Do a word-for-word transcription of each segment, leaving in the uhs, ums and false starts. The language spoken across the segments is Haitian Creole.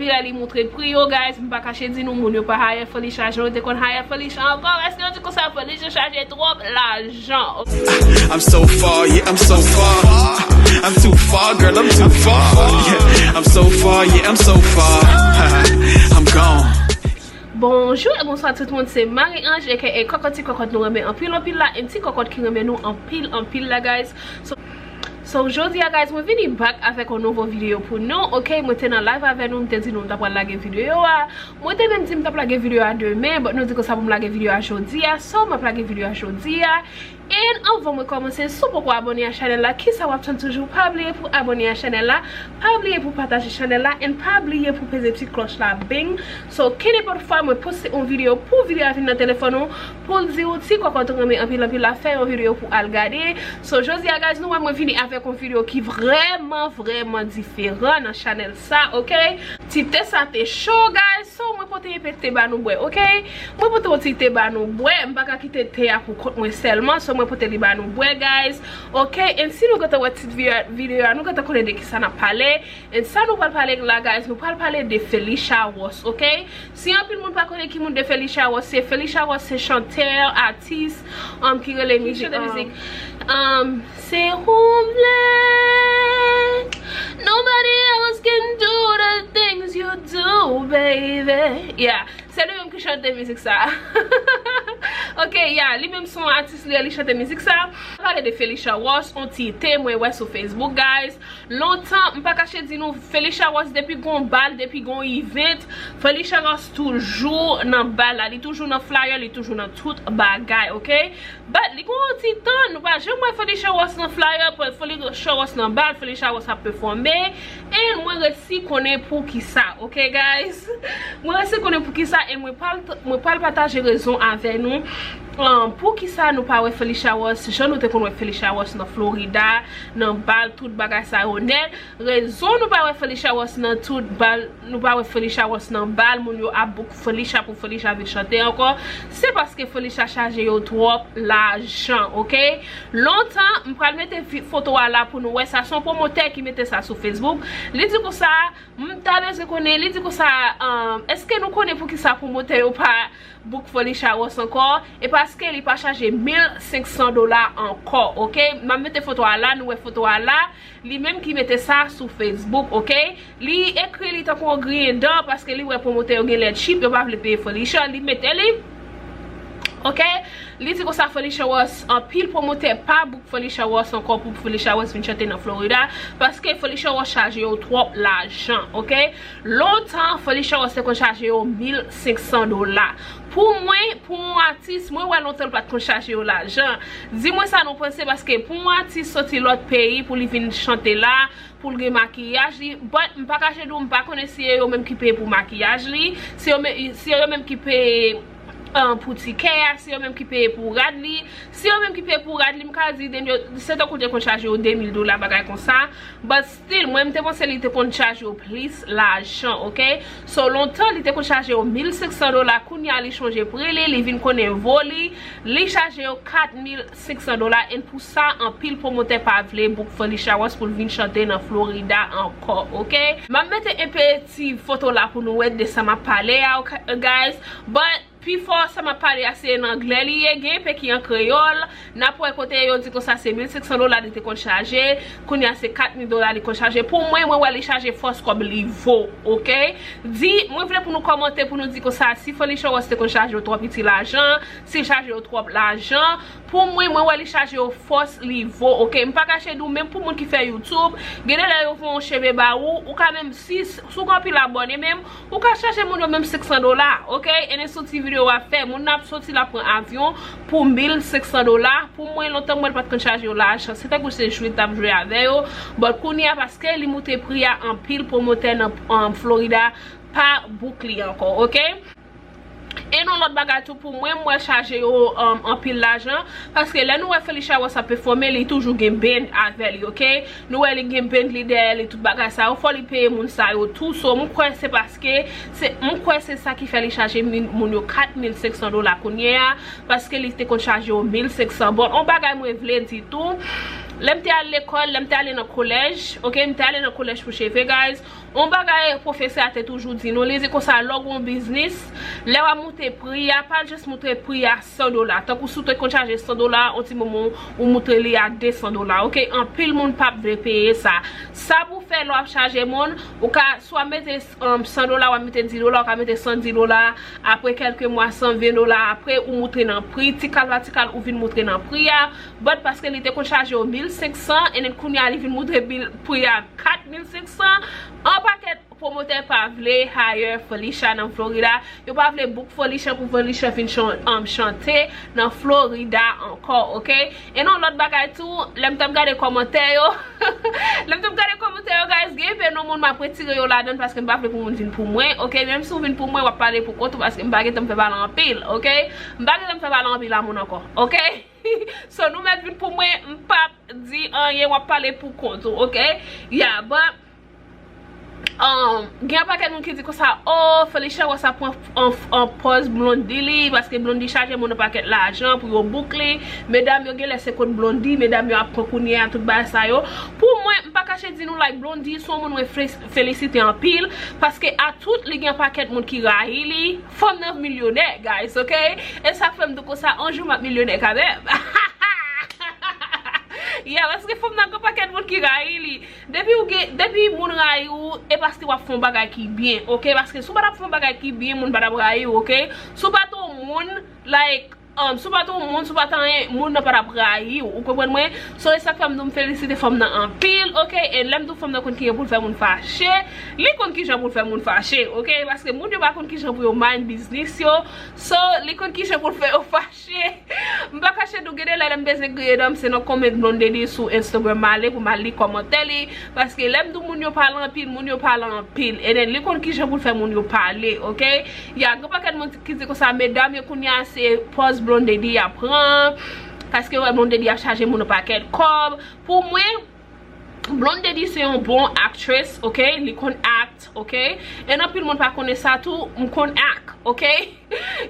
Lè li moutre pri yo, guys, m pa kache di nou, moun yo pa hire Felicia jan yo te konn hire Felicia ankò, paske yo di konsa Felicia chaje twòp lajan. I'm so far, yeah, I'm so far. I'm too far, girl, I'm too far. Yeah, I'm so far, yeah, I'm so far. I'm gone. Bonjou e bonswa tout moun, se Marie Ange aka Kòkòt, ti kòkòt nou renmen anpil anpil la, and ti kòkòt ki renmen nou anpil anpil la, guys. So, so jodi a, guys, mwen vini back avèk yon nouvo videyo pou nou, ok? Mwen te nan live avè nou, m te di nou m ta pral lage videyo a. Mwen te menm di m t ap lage videyo a demen, but nou di konsa pou m lage videyo a jodi a, so m ap lage videyo a jodi a. And anvan mwen kòmanse, si w poko abòne a chanèl la, kisa w ap tann toujou? Pa bliye pou abòne a chanèl la, pa bliye pou pataje chanèl la, and pa bliye pou peze ti klòch la, bing. So, kenenpòt fwa mwen poste yon videyo, pou videyo a vin nan telefòn ou, pou l di w ti kòkòt ou renmen anpil anpil la, fè yon videyo pou al gade. So, jodi a, guys, nou wè mwen vini avèk yon videyo ki vrèman, vrèman diferan nan chanèl sa, ok? Ti te sa te cho, guys. So, mwen pote yon pe te ba nou bwè, ok? Mwen pote yon ti te ba nou bwè. M pa ka kite te a pou kont mwen sèlman. So, mwen pote li ba nou bwè, guys. Ok? And si nou gentan wè tit vi-, videyo a, nou gentan konnen de kisa n ap pale. And sa nou pral pale la, guys, nou pral pale de Felicia Ross, ok? Si anpil moun pa konnen ki moun de Felicia Ross, se Felicia Ross, se chantè, atis, um, ki rele mizik, chante um, mizik. Um, se ou m vle. Nobody else can do the things you do, baby. Yeah, se li menm ki chante mizik sa. Ok, yeah, li menm se yon atis, li, li chante mizik sa. Pale de Felicia Ross, yon ti te mwen wè sou Facebook, guys. Lontan, m pa kache di nou, Felicia Ross, depi gon bal, depi gon event, Felicia Ross toujou nan bal la, li toujou nan flyer, li toujou nan tout bagay, ok? But li gon ti tan, nou pa janm wè Felicia Ross nan flyer, Felicia Ross nan bal, Felicia Ross ap pèfòme, e mwen resi konnen poukisa, ok, guys? Mwen resi konnen poukisa, e mwen pral, mwen pral pataje rezon avè nou. Um, poukisa nou pa wè Felicia Ross, jan nou te konn wè Felicia Ross nan Florida, nan bal, tout bagay sa yo nèt. Rezon nou pa wè Felicia Ross nan tout bal, nou pa wè Felicia Ross nan bal, moun yo ap book Felicia pou Felicia vin chante ankò, se paske Felicia chaje yo twòp lajan, ok? Lontan, m pral mete vi-, foto a la pou nou wè sa, se yon pwomotè ki mete sa sou Facebook. Li di konsa, m ta bezwen konnen, li di konsa, um, èske nou konnen poukisa pwomotè yo pa book Felicia Ross ankò? E paske li pa chaje mil senk san dola ankò, ok? M ap mete foto a la, nou wè foto a la. Li menm ki mete sa sou Facebook, ok? Li ekri li tankou yon griyen dan paske li wè pwomotè yo genlè cheap, yo pa vle peye Felicia, li mete li. Ok? Li di konsa Felicia Ross, anpil pwomotè pa book Felicia Ross ankò pou Felicia Ross vin chante nan Florida, paske Felicia Ross chaje yo twòp lajan, ok? Lontan, Felicia Ross te konn chaje yo mil senk san dola. Pou mwen, pou yon atis, mwen wè lontan l pa t konn chaje yo lajan. Di mwen sa nou panse, paske pou yon atis soti lòt peyi, pou li vin chante la, pou l gen makiyaj li, but m pa kache di w, m pa konnen si e yo menm ki peye pou makiyaj li, si yo men-, si e yo menm ki peye, uh, pou tikè a, si yo menm ki peye pou rad li, si yo menm ki peye pou rad li, m ka di, then yo, se tankou te konn chaje yo de mil dola, bagay konsa, but still, mwen m te panse li te konn chaje yo plis lajan, ok? So, lontan, li te konn chaje yo mil senk san dola, kounye a li chonje pri li, li vin konnen vo li, li chaje yo kat mil senk san dola, and pou sa, anpil pwomotè pa vle book Felicia Ross pou l vin chante nan Florida ankò, ok? M ap mete enpe ti foto la pou nou wè de sa m ap pale a, ok, guys, but pifò sa m ap pale a se an anglè li ye, gen enpe ki an kreyòl, n ap wè kote yo di konsa se mil senk san dola li te konn chaje, kounye a se kat mil dola li konn chaje. Pou mwen, mwen wè li chaje fòs kòb li vo, ok? Di, mwen vle pou nou kòmante pou nou di konsa si Felicia Ross te konn chaje yo twò piti lajan, si l chaje yo twòp lajan. Pou mwen, mwen wè li chaje yo fòs li vo, ok? M pa kache di w, menm pou moun ki fè YouTube, gen de lè yo fè yon cheve ba ou, ou ka menm si, si w gen anpil abòne menm, ou ka chaje moun yo menm senk san dola, ok? E se yon ti videyo w ap fè, moun nan ap soti, l ap pran avyon pou mil senk san dola. Pou mwen, lontan mwen l pa t konn chaje yo lajan. Se tankou se jwe t ap jwe avè yo. But kounye a, paske li moute pri a anpil, pwomotè nan, um, Florida pa book li ankò, ok? E yon lòt bagay tou pou mwen, m wè l chaje yo, um, anpil lajan, paske lè nou wè Felicia Ross ap pèfòme, li toujou gen band avè li, ok? Nou wè li gen band li dèyè li, tout bagay sa yo, fò li peye moun sa yo tou. So, m kwè se paske, se, m kwè se sa ki fè li chaje mi-, moun yo kat mil senk san dola kounye a, paske li te konn chaje yo mil senk san. Bon, yon bagay mwen vle di tou, lè m te al lekòl, lè m te ale nan kolèj, ok, m te ale nan kolèj pou cheve, guys. On bagay pwofesè a te toujou di nou, li di konsa, lè w gen yon biznis, lè w ap moute pri a, pa jis moute pri a san dola. Tankou si w te konn chaje san dola, on ti moman ou moute li a de san dola, oke? Anpil moun p ap vle peye sa. Sa pou fè lè w ap chaje moun, ou ka swa mete, um, san dola, w ap mete dis dola, ou ka mete san dis dola, apre kèlke mwa, san ven dola, apre ou moute nan pri, ti kal pa ti kal, ou vin moute nan pri a, but paske li te konn chaje w mil senk san, and then kounye a li vin moute pri a kat mil senk san, on pakèt pwomotè pa vle hire Felicia nan Florida. Yo pa vle book Felicia pou Felicia vin chan-, um, chante nan Florida ankò, oke? E yon lòt bagay tou, lè m t ap gade kòmantè yo, lè m t ap gade kòmantè yo, guys, gen enpe non moun m ap retire yo ladan paske m pa vle pou moun vin pou mwen, oke? Menm si w vin pou mwen, w ap pale pou kont ou paske m pa gentan m fè pale anpil, oke? M pa gentan m fè pale anpil a moun ankò, oke? So, nou mèt vin pou mwen, m p ap di anyen, w ap pale pou kont ou, oke? Yeah, but Um, gen yon pakèt moun ki di konsa, oh, Felicia Ross ap pran an, an pòz Blondedy li, paske Blondedy chaje moun yon pakèt lajan pou yo book li. Medam yo genlè se kot Blondedy, medam yo ap pran kounye a, tout bagay sa yo. Pou mwen, m pa kache di nou, like, Blondedy se yon moun mwen fe-, felisite anpil, paske a tout li gen yon pakèt moun ki rayi li. Fanm nan milyonè, guys, oke? E sa k fè m di konsa, on jou m ap milyonè kanmenm. Yeah, paske fanm nan gen yon pakèt moun ki rayi li. Depi ou gen, depi moun rayi ou, e paske w ap fè yon bagay ki byen, oke? Paske si w pa t ap fè yon bagay ki byen, moun pa t ap rayi w, oke? Si w pa t yon moun, like, um, si w pa t yon moun, si w pa t anyen, moun nan pa t ap rayi w, ou konprann mwen? So, e sa k fè m di w m felisite fanm nan anpil, oke? E lè m di w fanm nan konn kijan pou l fè moun fache, li konn kijan pou l fè moun fache, oke? Paske moun yo pa konn kijan pou yo mind biznis yo, so, li konn kijan pou l fè yo fache. M pa kache di w, gen de lè lè m bezwen griye dan m, se nan comment Blondedy sou Instagram m ale pou m al li kòmantè li. Paske lè m di w moun yo pale anpil, moun yo pale anpil. And then li konn kijan pou l fè moun yo pale, oke? Ya, gen pakèt moun ki di konsa, medam yo kounye a se pòz Blondedy y ap pran. Paske yo wè Blondedy ap chaje moun yon pakèt kòb. Pou mwen, Blondedy se yon bon aktris, oke? Li konn act, oke? E anpil moun pa konnen sa tou, m konn act, oke?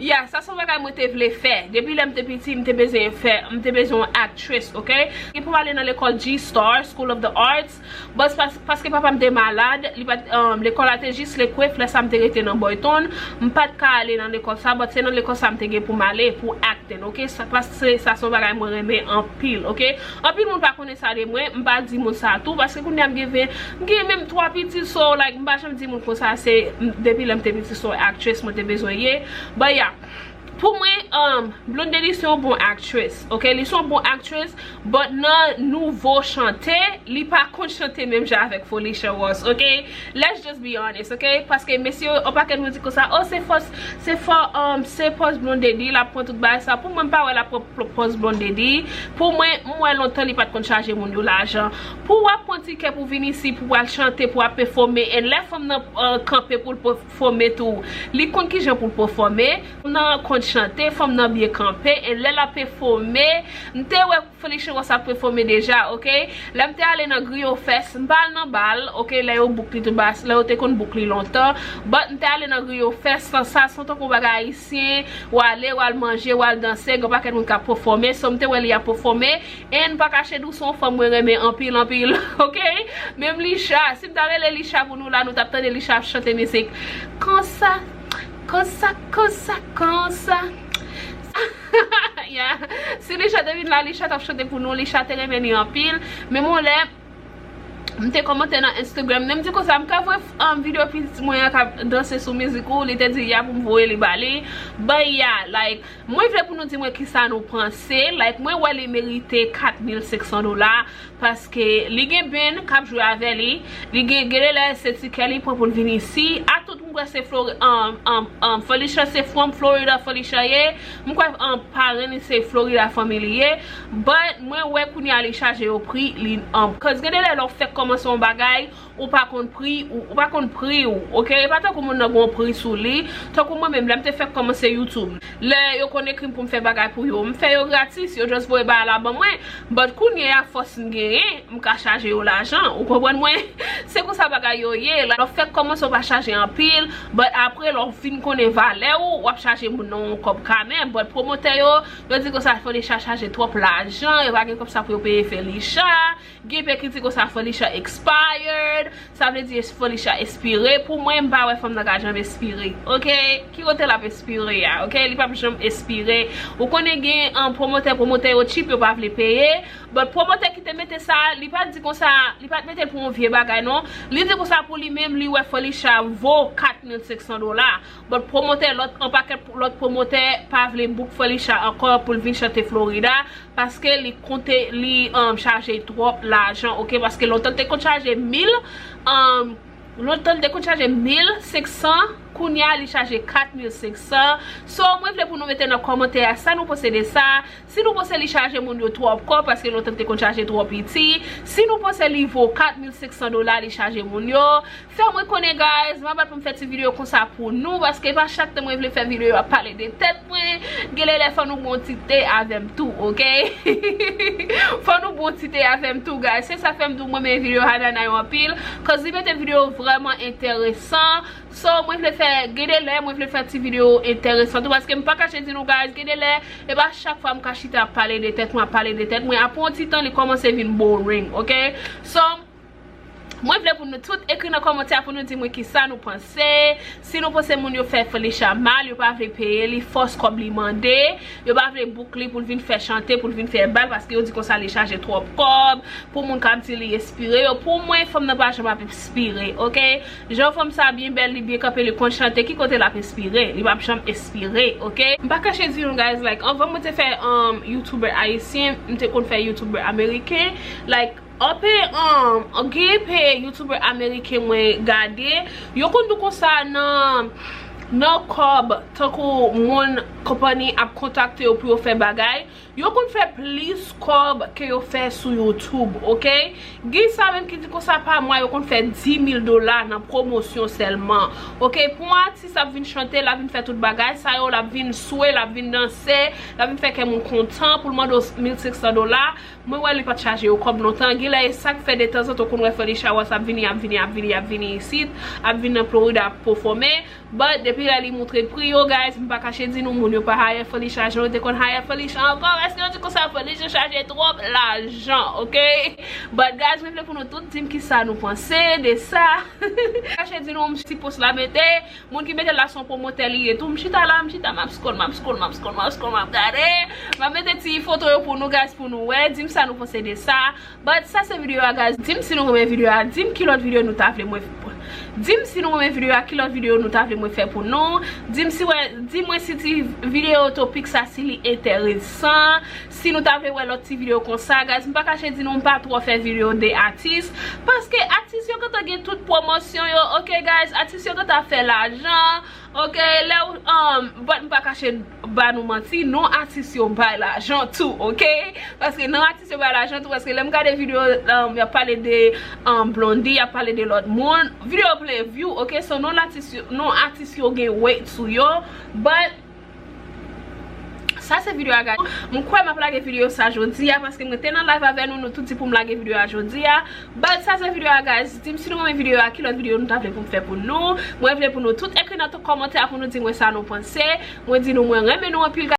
Yeah, sa se yon bagay mwen te vle fè. Depi lè m te piti, m te bezwen fè, m te bezwen yon aktris, oke? Gen pou m ale nan lekòl G-Star, School of the Arts. But pas-, paske papa m te malad, li pa t, um, lekòl la te jis Lake Worth, lè sa m te rete nan Boytown. M pa t ka ale nan lekòl sa, but se nan lekòl sa m te gen pou m ale, pou acting, oke? Sa, paske sa se yon bagay mwen renmen anpil, oke? Anpil moun pa konnen sa de mwen, m pa di moun sa tou, paske kounye a m gen ven, m gen menm twa pitit, so, like, m pa janm di moun konsa, se, m, depi lè m te piti, se yon aktris mwen te bezwen ye. But yeah, pou mwen, um, Blondedy se yon bon aktris, oke? Li se yon bon aktris, but nan nouvo chante, li pa konn chante menm jan avèk Felicia Ross, oke? Let's just be honest, oke? Paske mesye, yon pakèt moun di konsa, oh, se fòs, se fò, um, se pòz Blondedy, l ap pran tout bagay sa. Pou mwen, m pa wè l ap pran pl-, pòz Blondedy. Pou mwen, m wè lontan li pa t konn chaje moun yo lajan. Pou w ap pran tikè pou vin isi, pou w al chante, pou w al pèfòme, and lè fanm nan, uh, kanpe pou l pèfòme tou, li konn kijan pou l pèfòme. Fanm nan konn chante, fanm nan byen kanpe, and lè l ap pèfòme, m te wè Felicia Ross ap pèfòme deja, oke? Lè m te ale nan Griyo Fest, m pa al nan bal, oke? Lè yo book li tout bas, lè yo te konn book li lontan. But m te ale nan Griyo Fest, sa, sa se tankou bagay ayisyen, w ale, w al manje, w al danse, gen pakèt moun k ap pèfòme, so m te wè li ap pèfòme, and m pa kache di w se yon fanm mwen renmen anpil, anpil, oke? Menm Lisha, si m ta rele Lisha pou nou la, nou t ap tande Lisha ap chante mizik. Konsa, konsa, konsa, konsa. Yeah. Si Lisha te vin la, Lisha t ap chante pou nou. Lisha te renmen li anpil. Menm yon lè, m te kòmante nan Instagram, men m di konsa, m ka voye, um, videyo pitit mwen an k ap danse sou mizik ou, li te di ya pou m voye li ba li. But yeah, like, mwen vle pou nou di mwen kisa nou panse. Like, mwen wè li merite kat mil senk san dola. Paske li gen band k ap jwe avè li. Li gen, gen de lè se tikè li pran pou l vin isi. A tout m kwè se Flori-, um, um, um, Felicia se from Florida, Felicia ye. M kwè, um, paran li se Florida fanmi li ye. But mwen wè kounye a li chaje yo pri, li, um, 'cause gen de lè lè w fèk kòmanse yon bagay, ou pa konn pri, ou, ou pa konn pri ou, oke? E pa tankou moun nan gen yon pri sou li. Tankou mwen menm, lè m te fèk kòmanse YouTube. Lè yo konn ekri m pou m fè bagay pou yo, m fè yo gratis, yo just voye bagay la ban mwen. But kounye a, fòs m genyen, m ka chaje yo lajan, ou konprann mwen? Se konsa bagay yo ye. Lè w fèk kòmanse, w pa chaje anpil, But apre, lè w fin konnen valè w, w ap chaje moun nan yon kòb kanmenm. But pwomotè yo, yo di konsa Felicia chaje twòp lajan, yo pa gen kòb sa pou yo peye Felicia. Gen pè ki di konsa Felicia expired, sa vle di Felicia espire. Pou mwen, m pa wè fanm nan ka janm espire, oke? Ki kote l ap espire a, oke? Li p ap janm espire. Ou konnen gen, um, pwomotè, pwomotè yo cheap, yo pa vle peye. But pwomotè ki te mete sa, li pa t di konsa, li pa t mete l pou yon vye bagay non. Li di konsa pou li menm, li wè Felicia vo kat mil senk san dola. But pwomotè, lòt, yon pakèt lòt pwomotè pa vle book Felicia ankò pou l vin chante Florida, paske li konte, li, um, chaje twòp lajan, oke? Paske lontan l te konn chaje mil, um, lontan l te konn chaje mil senk san, kounye a li chaje kat mil senk san. So, mwen vle pou nou mete nan kòmantè a sa nou panse de sa. Si nou panse li chaje moun yo twòp kòb, paske lontan l te konn chaje twò piti. Si nou panse li vo kat mil senk san dola li chaje moun yo, fè mwen konnen, guys. M ap bat pou m fè ti videyo konsa pou nou, paske pa chak tan mwen vle fè videyo ap pale de tèt mwen. Gen lè lè fò nou bon ti te avè m tou, oke? Fò nou bon ti te avè m tou, guys. Se sa fè m di w mwen renmen videyo Hanana yo anpil, cause li mete videyo vrèman enteresan. So, mwen vle fè, gen de lè, mwen vle fè ti videyo enteresan tou, paske m pa kache di nou, guys, gen de lè, e pa chak fwa m ka chita ap pale de tèt mwen, ap pale de tèt mwen, apre yon ti tan, li kòmanse vin boring, oke? So, mwen vle pou nou tout ekri nan kòmantè pou nou di mwen kisa nou panse. Si nou panse moun yo fè Felicia mal, yo pa vle peye li fòs kòb li mande, yo pa vle book li pou l vin fè chante, pou l vin fè bal, paske yo di konsa li chaje twòp kòb, pou moun k ap di li espire yo. Pou mwen, fanm nan pa janm ap espire, oke? Jan fanm sa byen bèl, li byen kanpe, li konn chante, ki kote l ap espire? Li p ap janm espire, oke? M pa kache di nou, guys, like, anvan mwen te fè, um, YouTuber ayisyen, m te konn fè YouTuber ameriken, like, Anpe, um, gen pe YouTuber ameriken mwen gade, yo konn di konsa nan, nan kòb, tankou moun, konpayi ap kontakte yo pou yo fè bagay, yo konn fè plis kòb ke yo fè sou YouTube, oke? Gen sa menm ki di konsa pa mwa yo konn fè dis mil dola nan pwomosyon sèlman, oke? Pou yon atis ap vin chante, l ap vin fè tout bagay sa yo, l ap vin swe, l ap vin danse, l ap vin fè kè moun kontan, pou l mande w mil senk san dola. Mwen wè li pa t chaje yo kòb lontan. Gen lè e sa k fè detanzantan ou konn wè Felicia Ross ap vini, ap vini, ap vini, ap vini isit, ap vin nan Florida ap pèfòme. But depi lè li moutre pri yo, guys, m pa kache di nou, moun yo pa hire Felicia jan yo te konn hire Felicia ankò, paske yo di konsa Felicia chaje twòp lajan, oke? But guys, mwen vle pou nou tout di m kisa nou panse de sa. Kache di nou, m si post la mete, Moun ki mete l la se yon pwomotè li ye tou. M chita la, m chita, m ap scroll, m ap scroll, m ap scroll, m ap scroll, m ap gade. M ap mete ti foto yo pou nou, guys, pou nou wè. Di m sa nou panse de sa. But sa se videyo a, guys. Di m si nou renmen videyo a. Di m ki lòt videyo nou ta vle mwen. Di m si nou renmen videyo a, ki lòt videyo nou ta vle mwen fè pou nou. Di m si wè, di mwen si ti videyo topik sa si li enteresan. Si nou ta vle wè lòt ti videyo konsa, guys, m pa kache di nou m pa twò fè videyo de atis, paske atis yo gentan gen tout pwomosyon yo, oke, guys, atis yo gentan fè lajan, oke, lè w, um, but m pa kache ba nou manti, non atis yo bay lajan tou, oke, paske non atis yo bay lajan tou, paske lè m gade videyo, um, y ap pale de, um, Blondie, y ap pale de lòt moun, videyo plen view, oke, so non atis yo, non atis yo gen weight sou yo, but Sa se videyo a, guys. M kwè m ap lage videyo sa jodi a, paske mwen te nan live avè nou, nou tout di pou m lage videyo a jodi a. But sa se videyo a, guys. Di m si nou renmen videyo a, ki lòt videyo nou ta vle pou m fè pou nou. Mwen vle pou nou tout ekri nan tout kòmantè pou nou di mwen sa nou panse. Mwen di nou mwen renmen nou anpil, guys.